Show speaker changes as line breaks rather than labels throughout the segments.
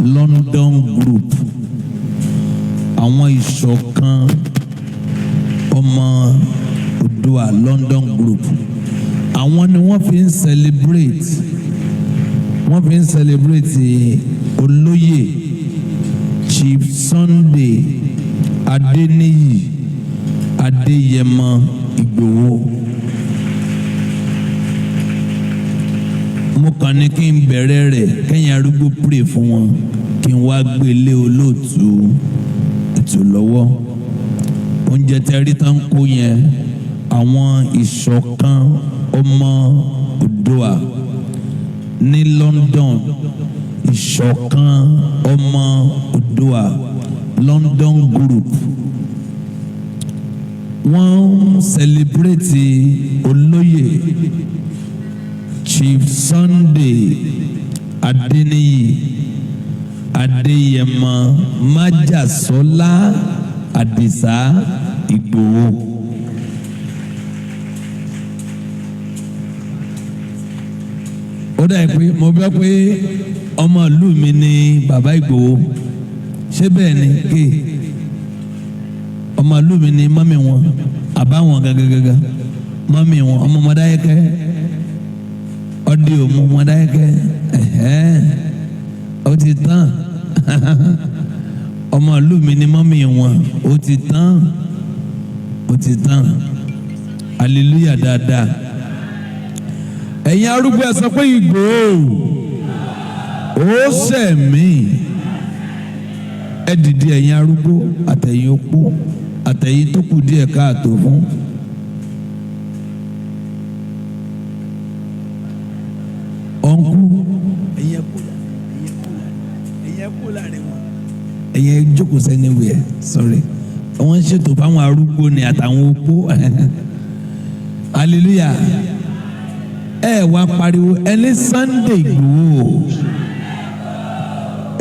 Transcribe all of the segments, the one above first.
London Group, àwọn Ìṣọ̀kan Ọmọ Oòduà London Group, àwọn ni wọ́n fi ń celebrate, wọ́n fi ń celebrate olóyè Chief Sunday Adéníyì Adéyẹmọ Ìgbòho. Mo kàn ní kí n bẹ̀rẹ̀ rẹ̀ kẹ́yìn arúgbó pray fún wọn, kí n wá gbé lé olóòtú ètò lọ́wọ́. Oúnjẹ tẹ́rí tán kó yẹn, àwọn Ìṣọ̀kan Ọmọ Oòduà ní London, Ìṣọ̀kan Ọmọ Oòduà London Group, wọ́n ń celebrate olóyè Chief Sunday Adéníyì Adéyẹmọ Májàsọ́lá Àdìsá Ìgbòho. Ó dà pé mo gbọ́ pé ọmọ ìlú mi ni bàbá Ìgbòho. Ṣé bẹ́ẹ̀ ni? Ké ọmọ ìlú mi ni mummy wọn, àbáwọn gàgàgàgà mummy wọn, ọmọ Mọdáyẹ́kẹ́, ọdẹ òmu Mọdáyẹ́kẹ́. Ẹ̀hẹ́n, ó ti tán. Ọmọ ìlú mi ni mummy wọn. Ó ti tán, ó ti tán. Hallelujah dáadáa. Ẹ̀yin arúgbó, ẹ sọ pé Ìgbòho ó sẹ̀mí. Ẹ dìde, ẹ̀yin arúgbó àtẹ̀yin opó àtẹ̀yin tó kù díẹ̀ káàtó fún. Ọ̀nkú, ẹ̀yin kú láàrin wọn. Ẹ̀yin jókòó sẹ́ni wẹ̀, sorry, wọ́n ń ṣètò fáwọn arúgbó ni àtàwọn opó. Hallelujah. Ẹ wá pariwo, ẹni Sunday Igboho,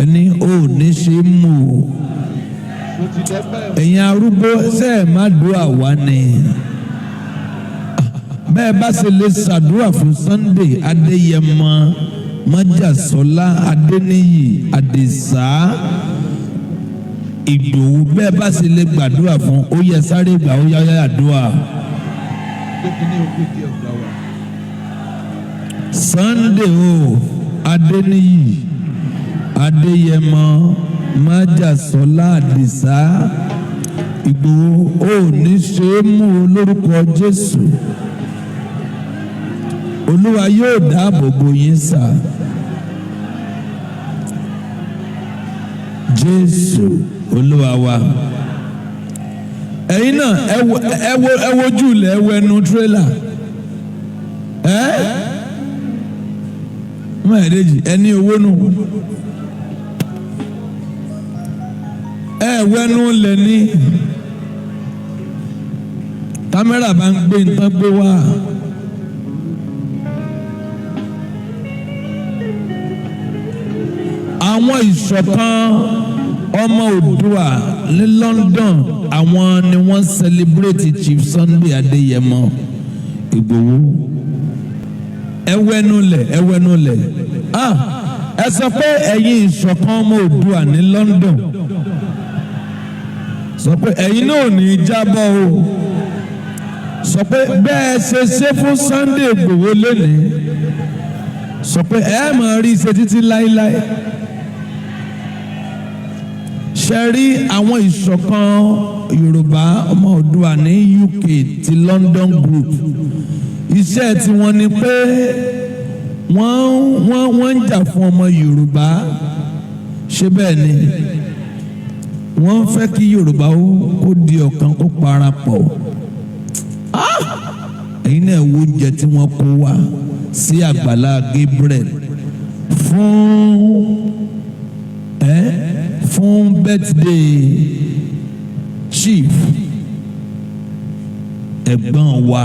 ẹni ò ní ṣe mú o. Ẹ̀yin arúgbó, ṣe é má dùn àwa ni? Bẹ́ẹ̀ bá ṣe lè ṣàdúrà fún Sunday Adéyẹmọ Májàsọ́lá Adéníyì Àdìsá Ìgbòho, bẹ́ẹ̀ bá ṣe lè gbàdúrà fún, ó yẹ sáré gbà, ó yá yá àdúrà. Sunday o Adéníyì Adéyẹmọ Májàsọ́lá Àdìsá Ìgbòho, ò ní ṣe é mú o lórúkọ Jésù. Olúwa yóò dáàbò bo yín sà. Jésù Olúwa wa. Ẹ̀yin náà, ẹ wo, ẹ wo, ẹ wojú ilẹ̀, ẹ wo ẹnu tírélà. Ẹ mọ̀ẹ́dẹ́jì, ẹ ní owó nù. Ẹ wẹnu lẹ̀ ní kámẹ́rà bá ń gbé nǹkan gbé wá. Àwọn Ìṣọ̀kan Ọmọ Oòduà ní London, àwọn ni wọ́n celebrate Chief Sunday Adéyẹmọ Ìgbòho. Ẹ wẹnu lẹ̀, ẹ wẹnu lẹ̀. Ah, ẹ sọ pé ẹ̀yin Ìṣọ̀kan Ọmọ Oòduà ní London, sọ pé ẹ̀yin náà ò ní jábọ́ o. Sọ pé bẹ́ẹ̀ ṣe ṣe fún Sunday Ìgbòho lónìí, sọ pé ẹ máa rí ṣe títí láéláé. Ṣe rí àwọn Ìṣọ̀kan Yorùbá Ọmọ Oòduà ní UK ti London Group, iṣẹ́ tiwọn ni pé wọ́n ń jà fún ọmọ Yorùbá. Ṣé bẹ́ẹ̀ ni? Wọ́n fẹ́ kí Yorùbá ó di ọ̀kan, kó parapọ̀. Ẹ̀yin náà wo oúnjẹ tí wọ́n kó wá sí àgbàlá Gabriel fún birthday chief, ẹ̀gbọ́n wa,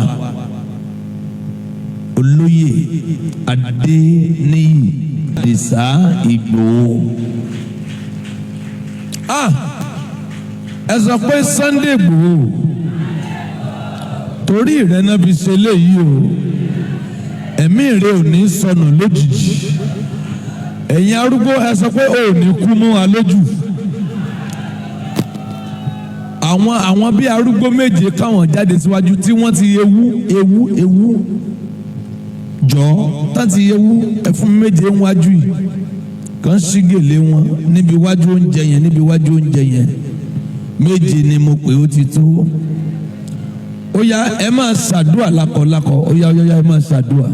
olóyè Adéníyì Àdìsá Ìgbòho. Ah, ẹ sọ pé Sunday Ìgbòho, torí rẹ náà fi ṣe léyìí o. Ẹ̀mí rẹ ò ní sọnù lójijì. Ẹ̀yin arúgbó, ẹ sọ pé ò ní kú mọ́ wa lójú. Àwọn bíi arúgbó méje káwọn jáde síwájú tí wọ́n ti ewu ewu ewu jọ tán ti ewu. Ẹ fún mi méje níwájú yìí kàn sí gèlè wọn níbi iwájú oúnjẹ yẹn, níbi iwájú oúnjẹ yẹn. Méje ni mo pè, ó ti tó. Ó yá, ẹ máa ṣàdúà lakọ̀lakọ̀. Ó yá, ó yá, ẹ máa ṣàdúà.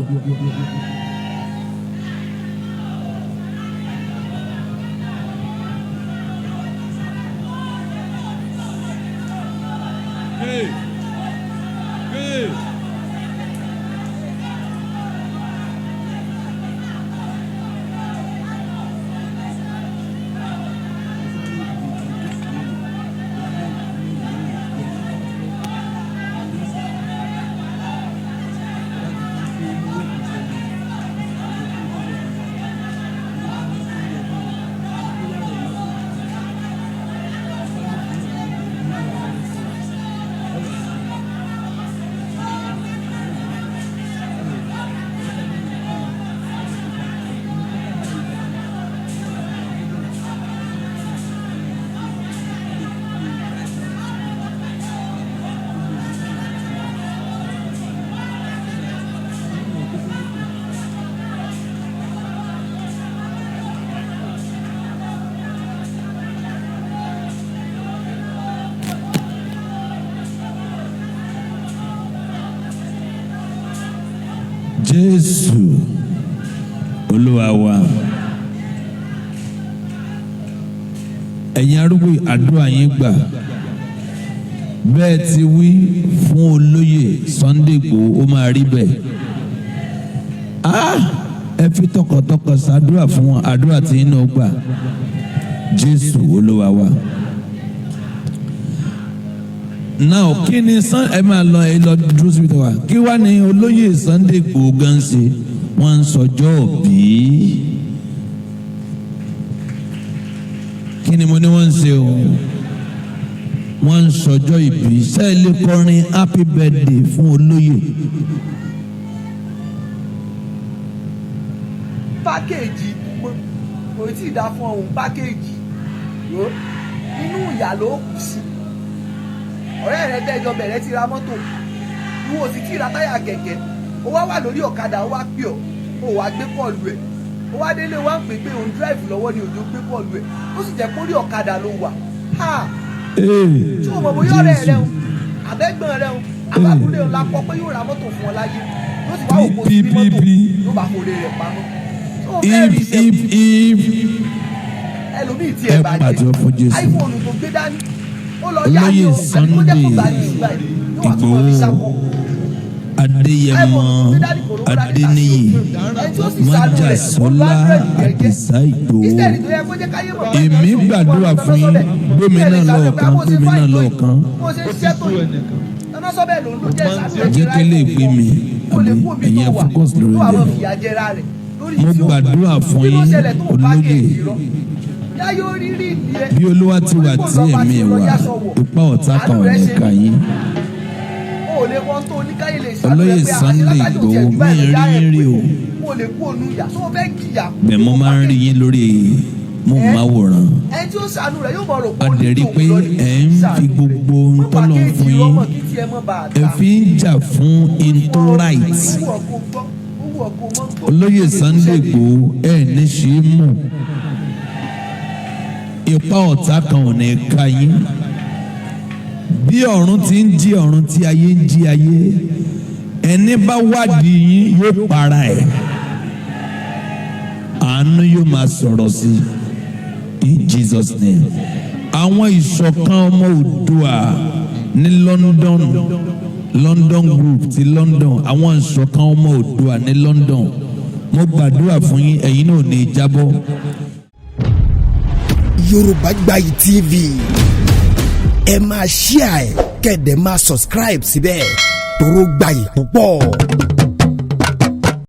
Jésù Olúwa wa. Ẹ̀yin arúgbó, àdúrà yín gbà. Bẹ́ẹ̀ ti wí fún olóyè Sunday Igboho, ó máa rí bẹ́ẹ̀. Ah, ẹ fi tọkàntọkàn ṣàdúrà fún wọn, àdúrà tí yín náà gbà. Jésù Olúwa wa. Now, kí ni san ẹ máa lọ, ẹ lọ dúró síbi tó wà. Kí wá ní olóyè Sunday Igboho gan ṣe? Wọ́n ń sọjọ́ òbí. Kí ni mo ní wọ́n ń ṣe o? Wọ́n ń sọjọ́ ìbí. Sẹ́ẹ̀lì kọrin happy birthday fún olóyè?
Package kò tí ì dá fún ọ̀hún. Package yó, inú ìyà ló kù sí. Ọ̀rẹ́ rẹ tẹ́jọ bẹ̀rẹ̀ ti ra mọ́tò, ìwọ ò sì tí ì ra táyà kẹ̀kẹ́. Ó wá wà lórí ọ̀kadà, ó wá pè ọ́, ó wá gbé call ẹ̀. Ó wá délé, wá ń pè pé òun drive lọ́wọ́ ni òjò gbé call ẹ̀, ó sì jẹ́ kórí ọ̀kadà ló wà. Ha! Tí o mọ̀ bóyá ọ̀rẹ́ rẹ o, àbẹ́gbọ̀n rẹ o, àbábúlé o la kọ pé yóò ra mọ́tò fún ọ láyé, yóò sì wá òkò sí ní mọ́tò, yóò bá fòrè rẹ̀ pamọ́. Tó o fẹ́ rí
if
iṣẹ́
if if
ẹlòmíì tí ẹ
Ẹ
bàjẹ́.
pàtẹ́wọ́ fún Jésù.
iPhone tó gbé dání, ó lọ yá ni
Olóyè
o, àbí kó jẹ́ kó gbà
Sunday
ní ìgbà yìí, yóò wá tún mọ̀ fi
Ìgbòho
ṣakọ.
Adéyẹmọ Adéníyì Májàsọ́lá Àdìsá Ìgbòho, èmi gbàdúrà fún yín. Gbómi náà lọ́ọ̀kan, gbómi náà lọ́ọ̀kan. Jẹ́ kí lè gbé mi, àbí ẹ̀yin ẹ̀ focus lórí rẹ̀. Mo gbàdúrà fún yín, olóyè, bí Olúwa ti wà tí ẹ̀mí ẹ̀ wà, ipa ọ̀tá kan ò ní ká yín. Olóyè Sunday Igboho, mi ì rí yín rí o, bẹ́ẹ̀ mo máa ń rí yín lórí móhùnmáwòrán. A dẹ̀ rí i pé ẹ̀ ń fi gbogbo ohun tọ́lọ̀ ń fún yín, ẹ fi ń jà fún into right. Olóyè Sunday Igboho, ẹ̀ ní ṣe é mú, ipa ọ̀tá kan ò ní ká yín. Bí ọ̀run ti ń jí ọ̀run, tí ayé ń jí ayé, ẹni bá wádìí yín yóò para ẹ̀. Àánú yóò máa sọ̀rọ̀ sí i in Jesus' name. Àwọn ìṣọ̀kan ọmọ Oòduà ní London, London group ti London, àwọn ìṣọ̀kan ọmọ Oòduà ní London, mo gbàdúrà fún yín, ẹ̀yin náà ò ní jábọ́.
Yorùbá Gbayì TV, ẹ máa share ẹ, kẹ́ ẹ dẹ̀ máa subscribe síbẹ̀, toró gbayì púpọ̀.